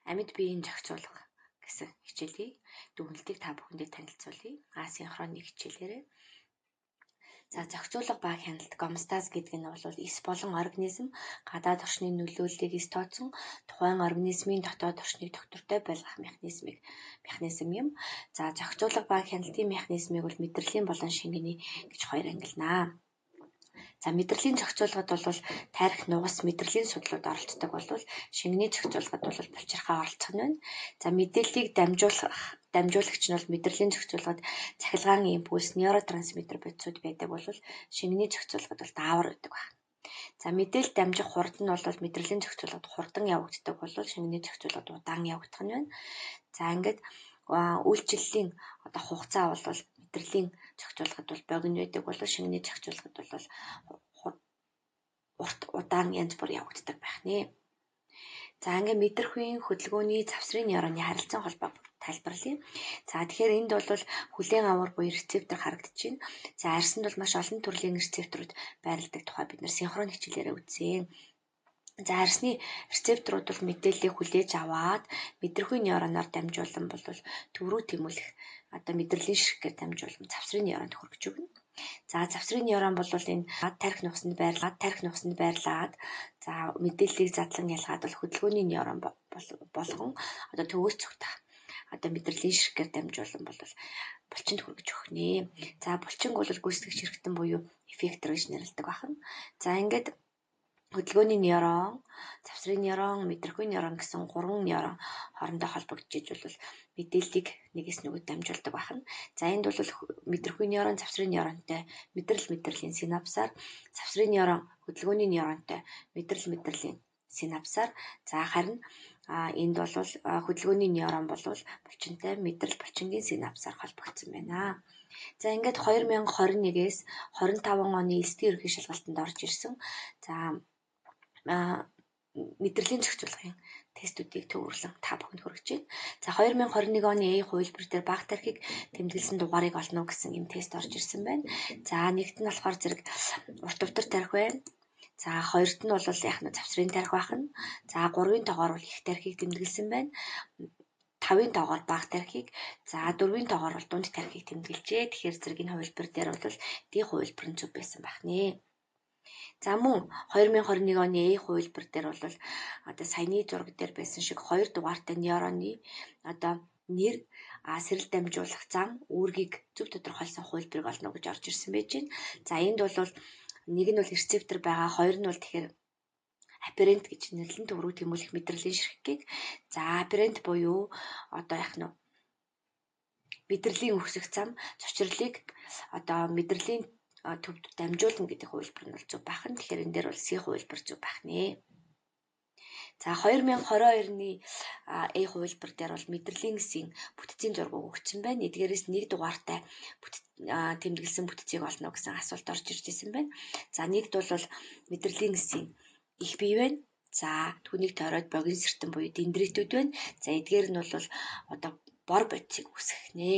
Амьд биеийн зохицуулга гэсэн хичээлийг дүгнэлтийг та бүхэндээ танилцуулъя. Асинхрон нэг хичээлээрээ. За, зохицуулга ба хяналт гомеостаз гэдэг нь бол эс болон организм гадаад орчны нөлөөллийг эс тооцсон тухайн организмын дотоод орчныг тогтвортой байлгах механизм юм. За, зохицуулга ба хяналтын механизмыг бол мэдрэлийн болон шингэний гэж хоёр ангилнаа. За, мэдрэлийн зохицуулгад бол тархи, нугас, мэдрэлийн судлууд оролцдог бол шингэний зохицуулгад бол булчирхай оролцох нь байна. За, мэдээллийг дамжуулагч нь бол мэдрэлийн зохицуулгад цахилгаан импульс, нейротрансмиттер бодисууд байдаг бол шингэний зохицуулгад бол даавар байдаг байна. За, мэдээлэл дамжих хурд нь бол мэдрэлийн зохицуулгад хурдан явагддаг бол шингэний зохицуулгад удаан явагдах нь байна. За, ингээд үйлчлэлийн одоо хугацаа бол мэдрэлийн зохицуулгад бол богино байдаг бол шингэний зохицуулгад бол урт удаан янз бүр явагддаг байх нэ. За, ингээд мэдрэхүйн хөдөлгөөний завсрын нейроны харилцан холбоог тайлбарлая. За, тэгэхээр энд бол хүлээн аваар буюу рецептор харагдаж байна. За, арьсанд бол маш олон төрлийн рецепторууд байрладаг тухай бид нар синхрон хичээлээрээ үзсэн. За, арьсны рецепторууд бол мэдээллийг хүлээж аваад мэдрэхүй нейроноор дамжуулан бол төв рүү тэмүүлэх одоо мэдрэлийн ширхгээр дамжуулан завсрын нейронд хүргэж өгнө. За, завсрын нейрон бол энэ тархи нугасанд байрлаад за мэдээллийг задлан ялгаад бол хөдөлгөөний нейрон болгон одоо төвөөс цугтах одоо мэдрэлийн ширхгээр дамжуулан бол булчинд хүргэж өгнө. За, булчин бол гүйцэтгэгч хэрэгтэн буюу эффектор гэж нэрлэдэг байна. За, ингээд хөдөлгөөний нейрон, завсрын нейрон, мэдрэхүй нейрон гэсэн гурван нейрон хоорондоо холбогдож бол мэдээллийг нэгээс нөгөөд дамжуулдаг байна. За, энд бол мэдрэхүй нейрон завсрын нейронтой мэдрэл мэдрэлийн синапсаар, завсрын нейрон хөдөлгөөний нейронтой мэдрэл мэдрэлийн синапсаар, за харин энд бол хөдөлгөөний нейрон бол булчинтай мэдрэл булчингийн синапсаар холбогдсон байна. За, ингээд 2021-ээс 25 оны элсдийн ерөнхий шалгалтанд орж ирсэн. За, мэдрэлийн зохицуулгын тестүүдийг төвөрлөн та бүхэнд хүргэж байна. За, 2021 оны A хувилбар дээр бага тархийг тэмдэглэсэн дугаарыг олно гэсэн юм тест орж ирсэн байна. За, нэгт нь болохоор зэрэг урт өвтөр тархи байна. За, хоёрт нь бол яг нь завсрын тархи байх нь. За, гурвын тоогоор бол их тархийг тэмдэглэсэн байна. 5-ын тоогоор бага тархийг, за 4-ийн тоогоор бол дунд тархийг тэмдэглэжээ. Тэгэхээр зэрэг энэ хувилбар дээр бол D хувилбар нь зөв байсан байх нэ. За, мөн 2021 оны A хувилбар дээр бол одоо саяны зураг дээр байсан шиг 2 дугаартай нейроны одоо нэр сэрэл дамжуулах зам үүргийг зөв тодорхойлсон хувилбарыг олно гэж орж ирсэн байж байна. За, энд бол нэг нь бол рецептор байгаа, хоёр нь бол тэгэхээр афферент гэж нэрлэн төв рүү тэмүүлэх мэдрэлийн ширхгийг. За, афферент буюу одоо яах нь мэдрэлийн өсөх зам цочрлыг одоо мэдрэлийн төвд дамжуулна гэдэг хувилбар нь бол зөв байх нь. Тэгэхээр энэ дээр бол C хувилбар зөв байх нэ. За, 2022-ны A хувилбар дээр бол мэдрэлийн эсийн бүтцийн зураг өгөгдсөн байна. Эдгээрээс нэг дугаартай тэмдэглэсэн бүтцийг олно гэсэн асуулт орж ирж ирсэн байна. За, нэгд бол мэдрэлийн эсийн их бие байна. За, түүнийг тойроод богино сэртэн буюу дендритүүд байна. За, эдгээр нь бол одоо бор бодисыг үүсгэх нэ.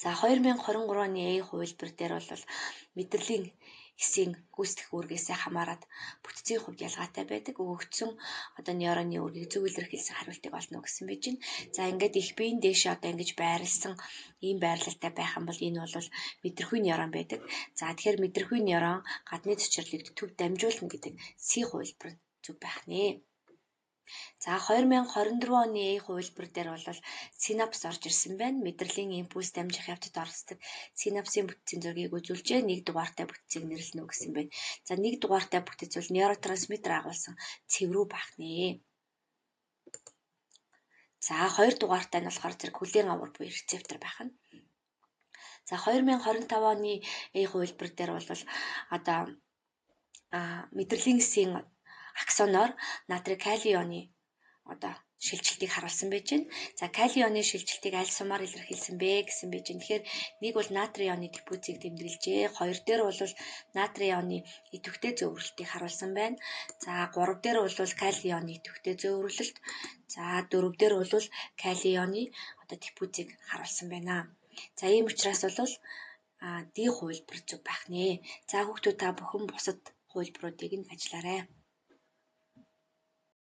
За, 2023 оны A хувилбар дээр бол мэдрэлийн эсийн гүйцэтгэх үүргээсээ хамаарат бүтцийн хувьд ялгаатай байдаг. Өгөгдсөн одоо нейроны үүргийг зөв илэрхийлсэн хариултыг олно гэсэн байж байна. За, ингээд их биеийн дээшээ одоо ингэж байрлсан ийм байрлалтай байх юм бол энэ бол мэдрэхүй нейрон байдаг. За, тэгэхээр мэдрэхүй нейрон гадны цочрлыг төв дамжуулна гэдэг C хувилбар нь зөв байх нэ. За, 2024 оны A хувилбар дээр бол синапс орж ирсэн байна. Мэдрэлийн импульс дамжих явцад оролцдог синапсын бүтцийн зургийг үзүүлжээ. Нэг дугаартай бүтцийг нэрлэнэ үү гэсэн байна. За, нэг дугаартай бүтэц бол нейротрансмиттер агуулсан цэв рүү баах нэ. За, хоёр дугаартай нь болохоор зэрэг хүлээн авар буюу рецептор байх нь. За, 2025 оны A хувилбар дээр бол одоо мэдрэлийн эсийн аксоноор натрий кали ионы одоо шилжилтийг харуулсан байж байна. За, кали ионы шилжилтийг аль сумаар илэрхийлсэн бэ гэсэн байж байна. Тэгэхээр нэг бол натрий ионы диффузийг тэмдэглэжээ. Хоёр дээр бол натрий ионы идэвхтэй зөөвөрлөлтийг харуулсан байна. За, гурав дээр бол кали ионы идэвхтэй зөөвөрлөлт. За, дөрөв дээр бол кали ионы одоо диффузийг харуулсан байна. За, ийм учраас бол D хувилбар зөв байх нэ. За, хүүхдүүд та бүхэн бусад хувилбаруудыг нь ажиллаарай.